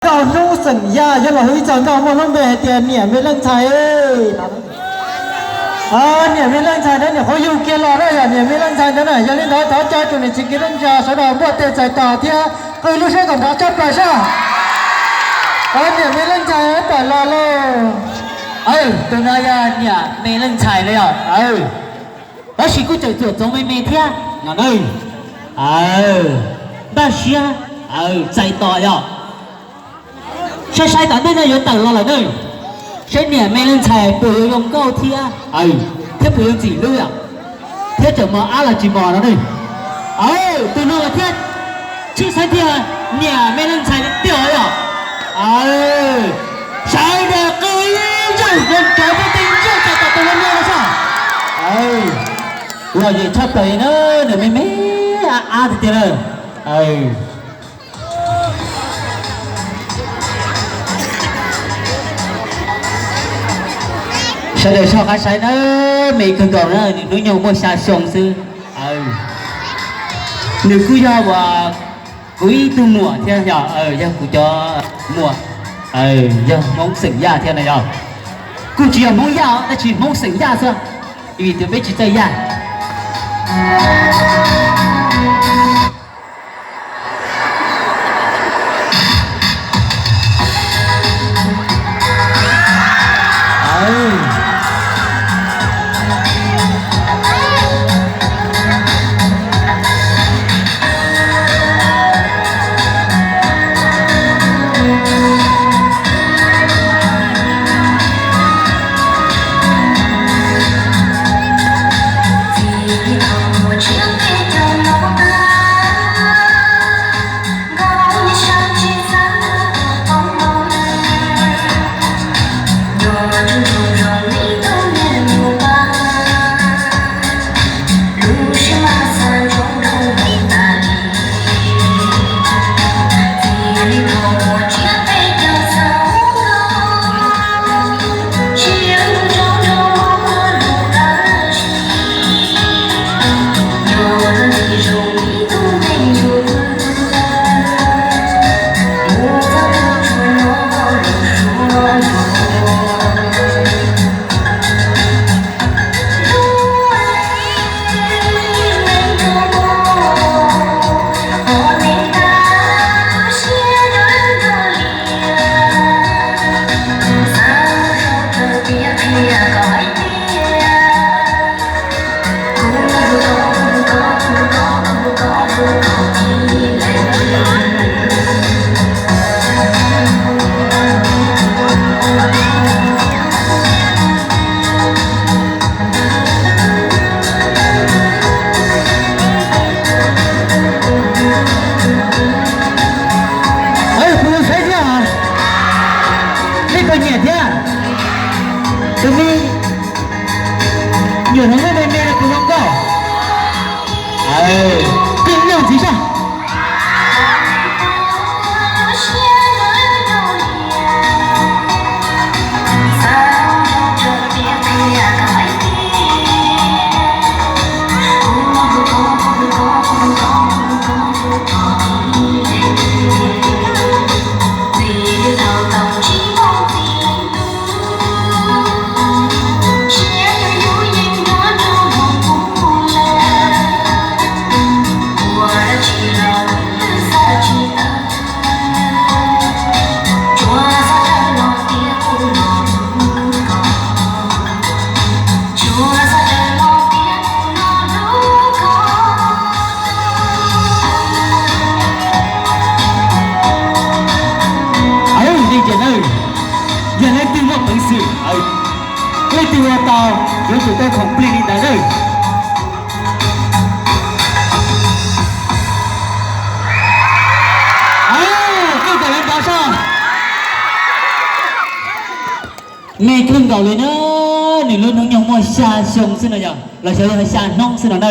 Nkauj hnub xeem Yaj yog los hu ib txog nkauj muaj lub npe hais tias niam me leej ntxhais. Niam me leej ntxhais ntawd niam qhuav yug kiag los na, yog niam me leej ntxhais ntawd na, yog li ntawd thov caw tus niam txiv kwv tij neej tsa sawv daws npuaj tes txais tos thiab qw lub siab kom nrov tshaj plaws soj. Niam me leej ntxhais tawm los lauj. Tus no yog niam me leej ntxhais na yog. Tab sis kuj tseem txuam txoov me me thiab no na. Npaj siab txais tos yog. Saib saib tom ntej no yuav tawm los lawm na. Saib niam me leej ntxhais puas yuav zoo nkauj thiab, thiab puas yuav ntxim hlub yom, thiab tseem mos ab los tsis mos no ne. Tus no los thiab, tshwj xeeb thiab niam me leej ntxhais tiag yom. Sawv daws qw ib zaug zoo cov peb tej zaug txais tos tus no no soj. Lom zem tshaj plaws na, nws me me ab ab tiag tiag na. Sawv daws soj qab saib na, me kawg nkaus na, nws hnub nyoog muaj xya xyoo xwb. Nws kuj yog uas kuv ib tug muam thiab yog, yog kuv cov muam, yog Hmoob xeem Yaj thiab no yog. Kuj tsis yog Hmoob Yaj tab sis Hmoob xeem Yaj xwb, vim tias peb tsis txawj Yaj. Kuv saib thiab, nej puas nyiam thiab? Tus me nyuam no muaj me me no puas zoo nkauj? Peb nyob ntxiv soj. Yog leej twg muaj peev xwm, leej twg ua tau, yuav tsum tau khoom plig li ntawd na. Koj kom lawv nrov soj. Me kawg nkaus li na, nws lub hnub nyoog muaj xya xyoo xwb no yog, los xyov yog xya hnub xwb no na.